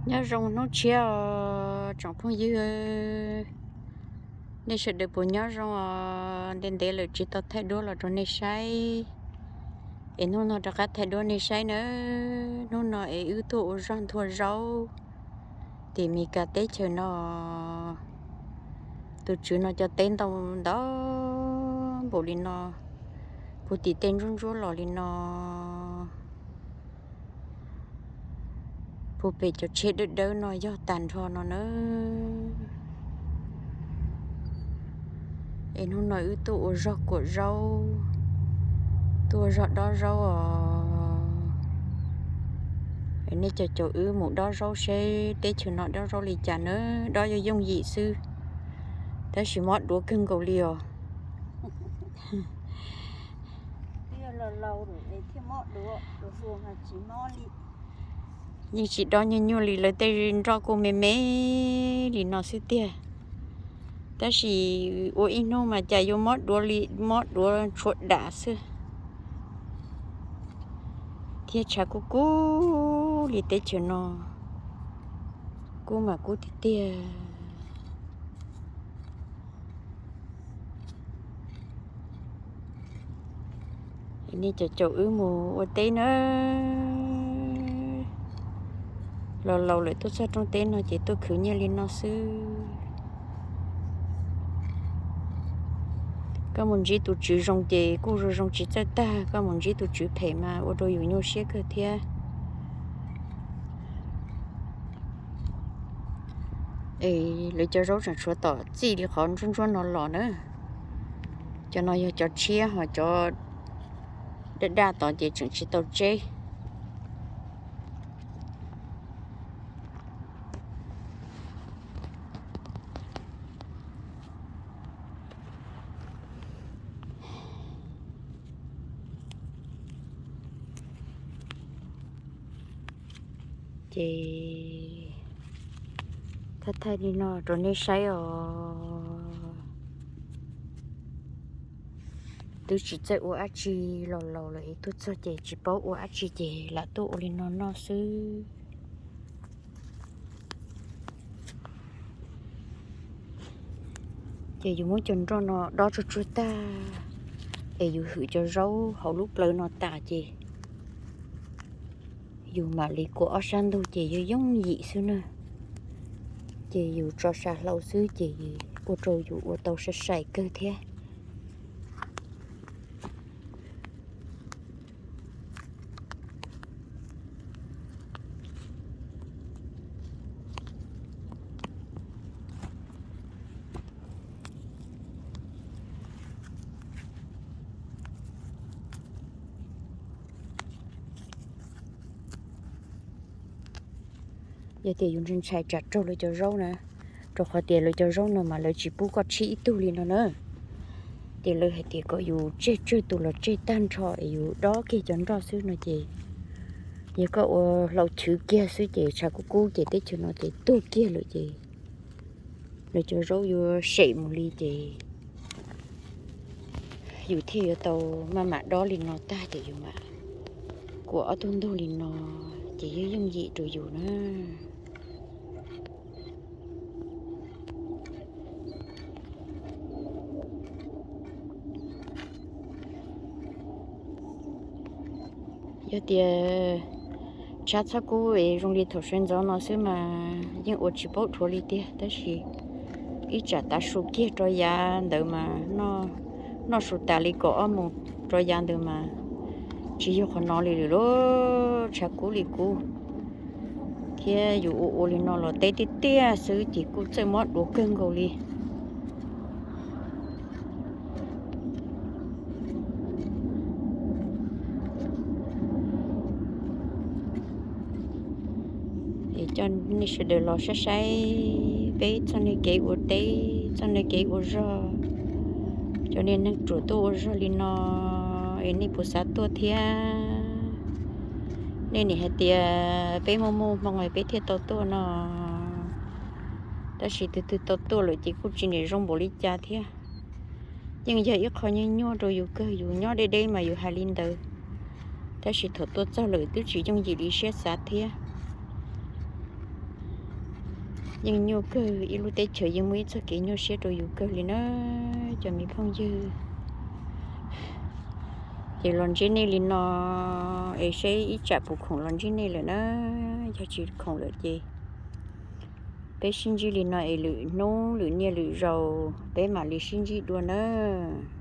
Nyob zoo hnub tshiab os tsoom phooj ywg, nej sawv daws puas nyob zoo os? Ntev ntev lawm tsis tau thaij duab los rau nej saib, es hnub no rov qab thaij duab nej saib na. Hnub no es wb tuaj ua zog nthua zaub tim Meskas teb chaws no. Tus tswv no cov teb ntau ntau npaum li no, puag tim tej ntsuab ntsuab los li no, puag pem cov tsheb dawb dawb no yog tag nrho no na. Es hnub no wb tuaj ua zog kuam zaub, tuaj ua zog dob zaub os. Es nej caum caum wb mus dob zaub seb teb chaws no dob zaub li cas na. Dob yog yooj yim xwb, tab sis mob duav kawg nkaus li os. Yeej tsis dob nyuaj nyuaj li, lawv tej nroj kuj me me li no xwb tiag. Tab sis ua ib hnub mas cas yuav mob duav li, mob duav tshuav dam xwb. Thiab tshav kub kub li teb chaws no, kub mas kub tiag tiag. Nej caum caum wb mus ua teb na. Laus laus lawm tuaj txog rooj teb no ces tuaj khwv nyiaj li no xwb. Koj mus ntsib tus tswv zoo ces kuj zoo zoo tsis txawj tag, koj mus ntsib tus tswv phem mas ua rau yus nyuaj siab kawg thiab. Es lawv cov zaub tseem tshuav tom txij li qhov ntsuab ntsuab no los na. Cov no yog cov tshiab, ho cov daj daj tod ces tseem tsis tau tseb. Ces thaij thaij li no rau nej saib os. Twb tsis txawj ua dab tsi, laus laus lawm es tuaj txog ces tsis paub ua dab tsi ces lam tuaj ua li no noj xwb. Ces yus muab cov nroj no dob tsuag tsuag tag, es yus hwm cov zaub hauv lub plawv no tas ces yus mam li kuam ob sab ntug ces yog yooj yim xwb na. Ces yus tso sa hlau xwb ces ua rau yus ua tau sai sai kawg thiab. Yog tias yus ntshai ntshai tsam raug lawv cov zaub na, rau qhov tias lawv cov zaub no mas lawv tsis pub koj tshib ib tug li no na. Ces lawv hais tias kom yus tseg tsawg tus los tseg tag nrho es yus dob kiag cov nroj xwb no ces, yog koj ua hlau chwv kiag xwb ces tshav kub kub ces teb chaws no ces tuag kiag lawm ces lawv cov zaub yuav sem mus li ces yus thiaj yuav tau maj mam dob li no tag ces yus mam kuam ob tug ntug li no ces yeej yooj yim rau yus na. Yog tias tshab txhob kub es zoo li thaum sawv ntxov no xwb mas yeej ua tsis paub dhuav li tiag, tab sis ib tsam tav su kiag rov yav ntawd mas noj su tas li kaum ob moos rov yav ntawd mas tsis yog qhov no li lawm lauj, tshav kub li kub. Thiab yus ua ua li no los teb tiaj tiaj xwb ces kuj txawj mob duav kawg nkaus li. Es coj nej sawv daws los saib saib peb txoj niag kev ua teb, txoj niag kev ua zog. Cov niag neeg ruam tuaj ua zog li no es nej puas xav tuaj thiab? Nej nim hais tias peb muaj muaj hmoo peb thiaj tau tuaj no, tab sis tus twg tau tuaj lawm ces kuj tsis niam zoo npaum li cas thiab. Yeej yog ib qho nyuaj nyuaj rau yus kawg, yus nyob deb deb mas yus hais li ntawd, tab sis thaum tuaj txog lawm twb tsis yooj yim li siab xav thiab. Yeej nyuaj kawg, ib lub teb chaws yeej muaj ib txoj kev nyuaj siab rau yus kawg li na, cov me phooj ywg. Ces los ntsib nej li no es saib ib tsam puas khoom los ntsib nej lawm na. Yog tsis khoom lawm ces peb sib ntsib li no es lwm hnub lwm niaj lwm zaus peb mam li sib ntsib dua nawb.